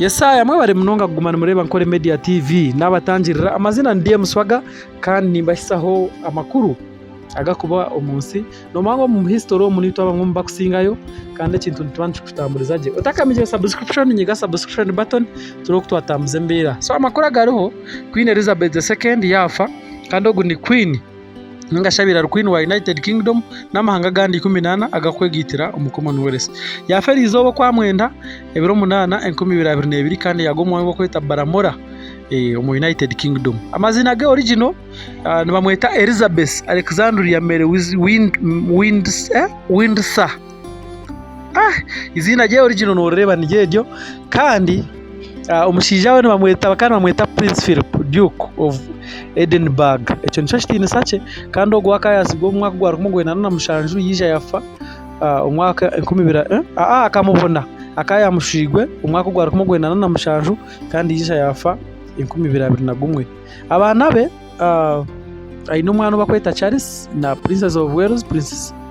Yesaya mwebare munonga kuguma nimureeba Nkore Media TV. Nabatangirira amazina ni DM Swaga kandi nimbahisaho amakuru agakuba omu nsi. Nomanya ngu omu history omu nitwe abamwe omu bakusingayo kandi ekintu nituba nitukitamburiza gye. Otakamigire subscription nyiga subscription button turebe oku twatambuza embeera. So amakuru agariho Queen Elizabeth the second yaafa kandi ogu ni Queen ninga shi abaire ari Queen wa United Kingdom n'amahanga agandi 14 agakwegaitira omu Commonwealth. Yaafa eriizooba okwamwenda ebiro munaana 2022 kandi yaagwa omu mwanya ogu barikweta Baramora omu United Kingdom. Amaziina ge original nibamweta Elizabeth Alexandria Mary Windsor. Eiziina rye original noorireeba niryo eryo kandi omushaija we nibamweta bakaba nibamweta Prince Philip Duke of Edinburgh. Ekyo nikyo kitiinisa kye kandi ogwo akaba yaasigwa omu mwaka gwa 1987 yaija yafa omu mwaka 2000 akamubona akaba yaamushwirwe omu mwaka gwa 1987 kandi yaija yaafa 2021. Abaana be aine omwana ou barikweta Charles na Princess of Wales,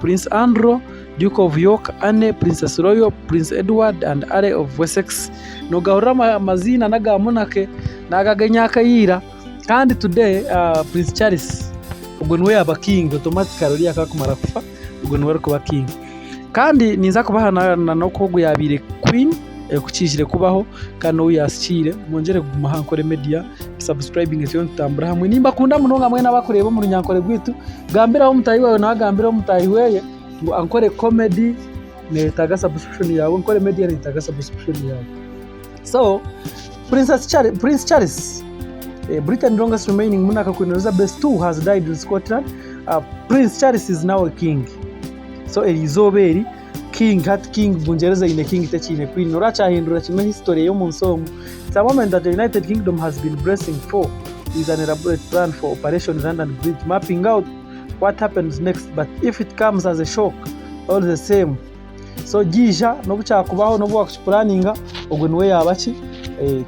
Prince Andrew, Duke of York, Anne, Princess Royal, Prince Edward and Earl of Wessex. Nogahurira amaziina n'aga monarchy n'ago ag'emyaka eya ira. Kandi today Prince Charles ogwo niwe yaaba king automatically oriya ku arikumara kufa ogwo niwe arikuba king. Kandi ninza kubaha n'oku ogu yaabaire queen oku kiizire kubaho kandi n'ou yaatsikiire. Mwongyere kuguma aha Nkore Media, musubscribinge turiyo nitutambura hamwe. Nimbakunda munonga mwena abarikureeba omu runyankore rwaitu. Gambiraho mutaahi waawe nawe agambireho mutaahi we ngu Ankore Comedy neetaaga subscription yaawe, Nkore Media neetaaga subscription yaawe. So, Princess Charles, Prince Charles, Britain longest remaining monarch Queen Elizabeth II has died in Scotland. Prince Charles is now a king. So eri izooba eri king hati king Bungyereza eine king tekiine queen. Orakyahindura kimwe history ey'omu nsi omu. It's a moment that the United Kingdom has been bracing for with an elaborate plan for Operation London Bridge mapping out what happens next but if it comes as a shock all the same so giija n'obu kyakubaho n'obu wakukipuraninga ogwo niwe yaaba ki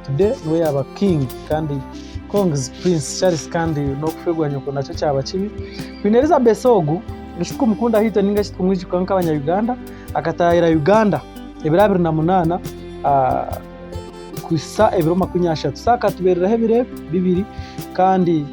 today niwe yaaba king kandi congs prince Charles kandi n'okufeerwa nyoko nakyo kyaba kibi. Queen Elizabeth ogu eki turikumukunda itwe ninga eki turikumwijuka nk'abanya Uganda akataahira Uganda ebiro 28 kuhitsya ebiro 30 so akatubeereraho ebiro bibiri kandi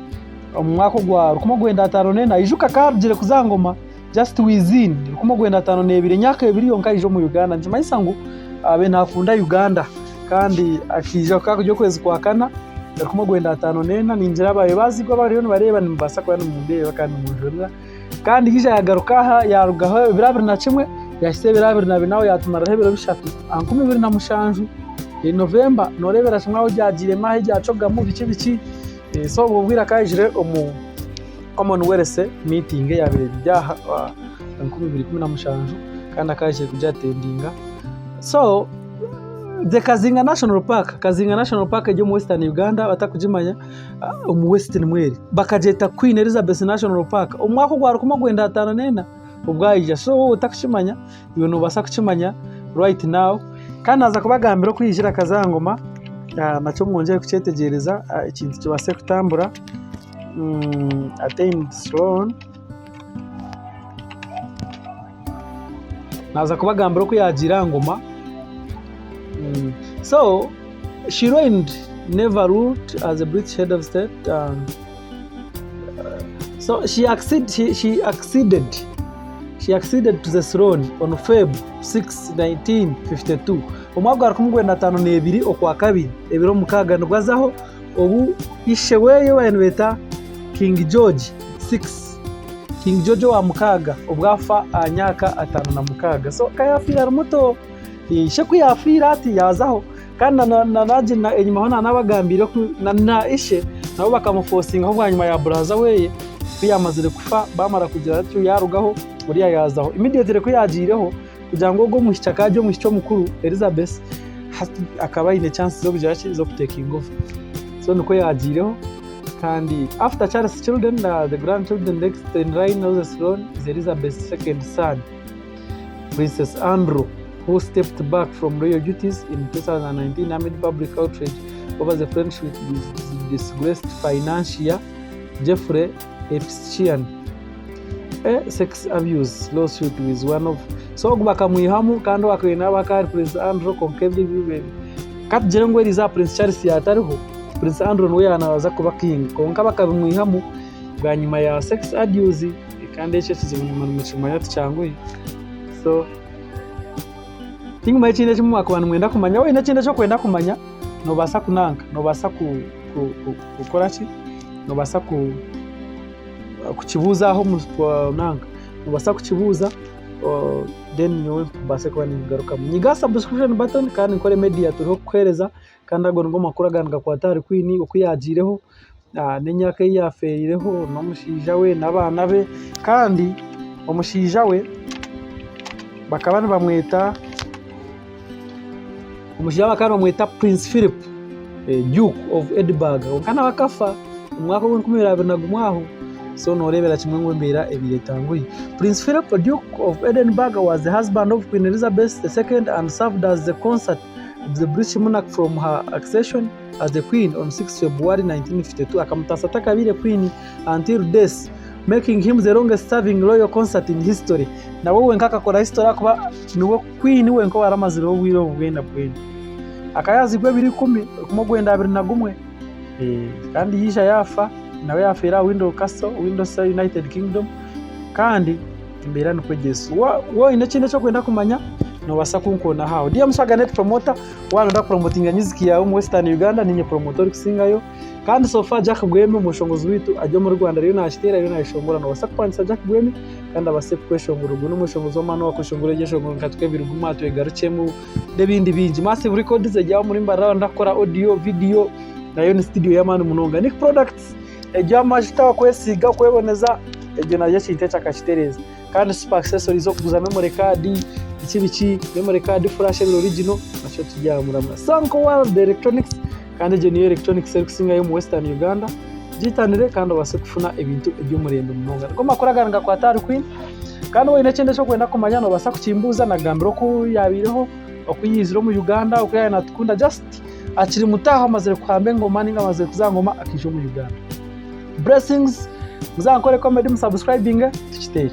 omu mwaka ogwa 1954 ijuka akaba arugire kuza aha ngoma just within 1952 emyaka ebiri yonka aija omu Uganda nikimanyisa ngu abe nakunda Uganda kandi akaija kukaba kuri okwezi kwa kana 1954 ningira ababaire bazigwa abariyo nibareeba nimubaasa kuba nimundeeba kandi nimunjurira kandi yaija yagaruka aha yarugaho ebiro 21 yahitsya ebiro 24 aho yatumariraho ebiro bishatu aha 2007 November noreebera kimwe ahu ryagiiremu ahu ryakyogamu biki biki so obwo obwire akaba yaijire omu Commonwealth meeting eyabaire eri aha 2017 kandi akaba yaijire kugiatendinga. So the Kazinga National Park, Kazinga National Park eri omu Western Uganda abatarikugimanya omu West nimwo eri. Bakagyeta Queen Elizabeth National Park omu mwaka ogwa 1954 obu yaija. So waaba otarikukimanya iwe noobaasa kukimanya right now. Kandi naaza kubagambira oku yaijire akaza aha ngoma nakyo mwongyere kukyetegyereza ekintu kibaase kutambura. Attained throne. Naaza kubagambira oku yaagiire aha ngoma. So she reigned never ruled as a British head of state. So she acceded, she, she acceded, she acceded to the throne on Feb 6, 1952. Omwaka gwa 1952 okwa kabiri ebiro mukaaga nibwo azaho obu ishe weye ou nibeeta King George 6 King George owa mukaaga obu afa aha myaka 56 so ka yaafiire ari muto ishe ku yaafiire ati yaazaho kandi na enyimaho nanabagambiire ku na ishe nabo bakamufosingaho bwanyima ya buraza weye ku yaamazire kufa baamara kugira batyo yaarugaho oriya yaazaho immediately ku yaagiireho kugira ngu ogwo omwishiki akaba ari omwishiki omukuru Elizabeth hati akaba aine chance z'okugira ki z'okutekinga over so nikwo yaagiireho kandi after Charles children the grandchildren next in line of the throne is Elizabeth's second son Princess Andrew who stepped back from royal duties in 2019 amid public outrage over the friendship with disgraced financier Jeffrey Epstein. A sex abuse lawsuit with one of so ogu bakamwihamu kandi owakaine nawe akaba ari Prince Andrew kwonka ebyo ebi Ka tugire ngu eriizooba Prince Charles yaatariho, Prince Andrew niwe yaaba naaza kuba king kwonka bakabimwihamu bwanyima ya sex abuse kandi ekyo ekizibu nimukimanya tikyanguhi. So tinkimanya ekindi eki mwakuba nimwenda kumanya, waaba oine ekindi eki orikwenda kumanya noobaasa kunanka, noobaasa kukora ki, noobaasa kukibuuza aho omu nanka, noobaasa kukibuuza then nyowe mbaase kuba ninkugarukamu. Nyiga aha subscription button kandi nkore media turiho kukuheereza kandi ago nigo makuru agaba nigakwata ahari Queen oku yaagiireho n'emyaka ei yaafeereireho n'omushaija we n'abaana be kandi omushaija we bakaba nibamweta omushaija we bakaba nibamweta Prince Philip Duke of Edinburgh kwonka nawe akafa omu mwaka ogw'enkumi ibiri abiri na gumwe aho so nooreebera kimwe ngu embeera ebaire etanguhi. Prince Philip Duke of Edinburgh was the husband of Queen Elizabeth II and served as the consort of the British monarch from her accession as the Queen on 6 February 1952 akamutaasa atakabaire Queen until death making him the longest serving royal consort in history. Nawe wenka akakora history ahakuba niwe Queen wenka owaramazireho obwire obu bwena bwena. Akaba yazairwe 20 1921 kandi yaija yaafa nawe yaafeera aha Windsor Castle, Windsor United Kingdom kandi embeera nikwo eri. Waaba oine ekindi eki orikwenda kumanya noobaasa kunkoonaho aho. DM Swagger Net Promoter waaba nooyenda kupromotinga music yaawe omu Western Uganda niinye promoter orikusingayo. Kandi so far Jack Bwemi omweshongozi waitu ari omuri Rwanda ariyo naakiteera ariyo naayeshongora. Noobaasa kupangiisa Jack Bwemi kandi abaase kukweshongorera. Ogwo n'omweshongozi w'amaani owaakweshongora ebyeshongoro nka Twebiruguma, Twegarukyemu n'ebindi bingi. Massive Records eri aho omuri Mbarara waaba nooyenda kukora audio, video nayo ni studio y'amaani munonga. Nick Products eri amajuta kwesiiga, kweboneza egyo nayo ekintu ekyo akakitereeza. Kandi Super Accessories okuguza memory card biki biki, memory card, flash ebiri original nakyo kiri aha muramwa. Sanko World Electronics kandi egyo niyo electronics erikusingayo omu Western Uganda, gyitanire kandi obaase kufuna ebintu eby'omurembe munonga. Nigo makuru aga nigakwata ahari Queen kandi waaba oine ekindi eki orikwenda kumanya noobaasa kukimbuuza nakugambira oku yaabaireho, oku yaizire omu Uganda, oku yaabaire naatukunda just akiri muto aho amazire kuhamba engoma nainga amazire kuza aha ngoma akaija omu Uganda. Blessings, muze aha Nkore Comedy musubscribinge tukiteere.